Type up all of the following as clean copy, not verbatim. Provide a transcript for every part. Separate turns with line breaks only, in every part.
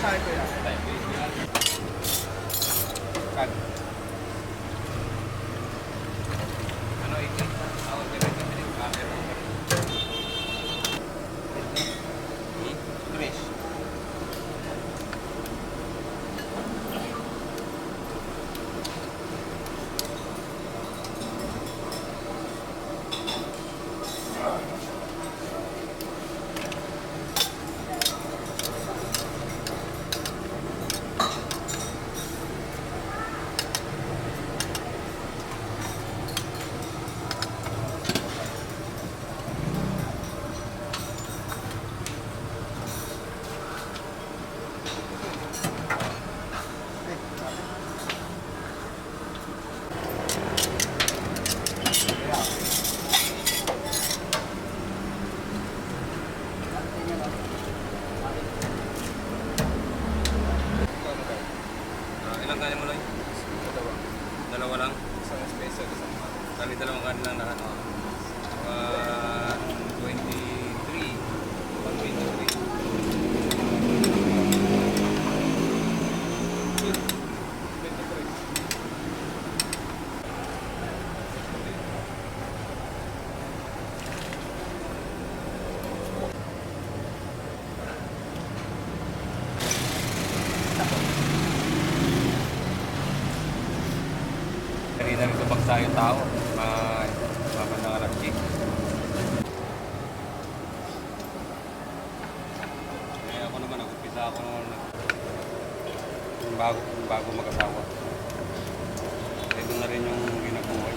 Sa akin, kuya.
Kan. Ano, 80? Ako, 73. Ah, meron. Tres. Ah, ilang kanin mo, Loy?
Dalawa.
Dalawa lang?
Isang special, isang mahal.
Kali dalawang kanin lang lahat. 123. 123.
23.
Kanina rin tubagsa yung tao. May magandang alas 10. Eh, ako naman, nag-umpisa ako noon. Yung bago mag-asawa. Eh, doon na rin yung ginabuhay.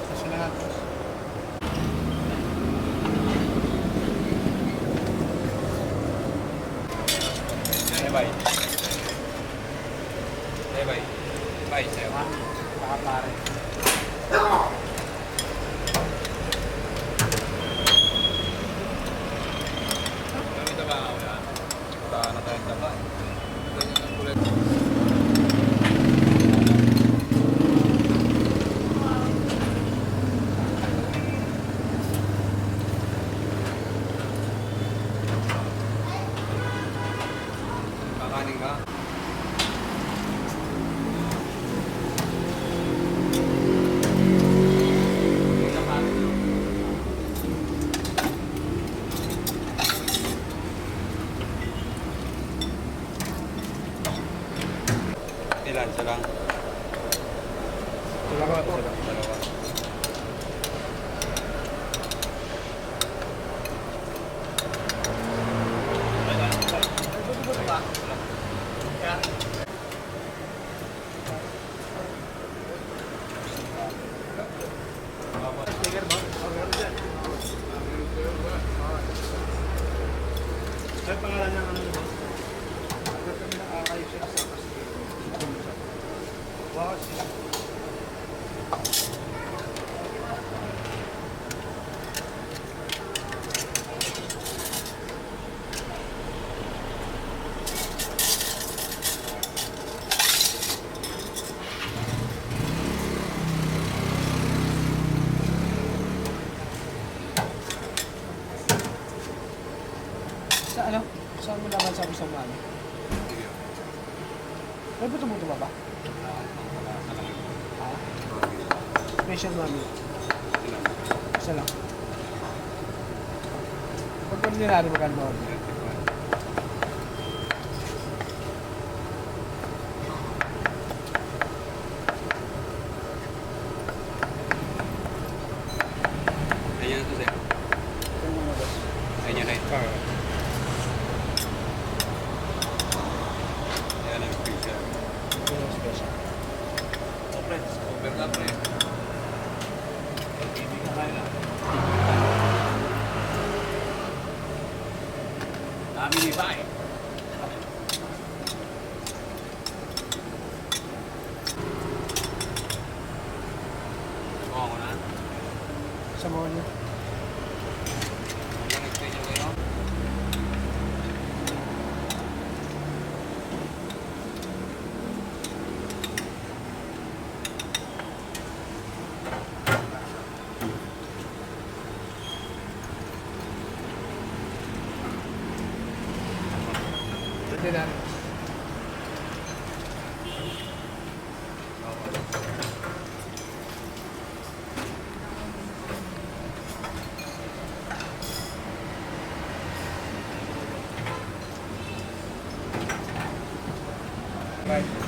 Kasi lahat.
Eh, bye. Eh, bye. Bye, sa'yo.
Baka pare.
Kami taba ako yan. Wala na tayong taba eh. Kakanin ka? Ilan? Isa lang?
Dalawa po.
Dalawa.
Sticker ba? Oh, meron dyan. Ano pangalan ng ano mo? Agad kami nakakayos siya sa kasi. Wow, sila.
Sa ano? Saan mo naman sabi sa mami?
Sige.
May buto-buto ba ba?
Wala sa lang.
Ha? Special mami.
Ilan?
Isa lang. Pag ordinary, magkano ba order?
35. Ayan na to, sir. Ayan na ito. Ayan ang special.
Ito yung special.
Oh, pre. Over na, pre. Hindi ka kaya. Dami ni ba eh. Oo na.
Sa mga niya.
Hanggang nag-schedule kayo?
Hindi na. Right.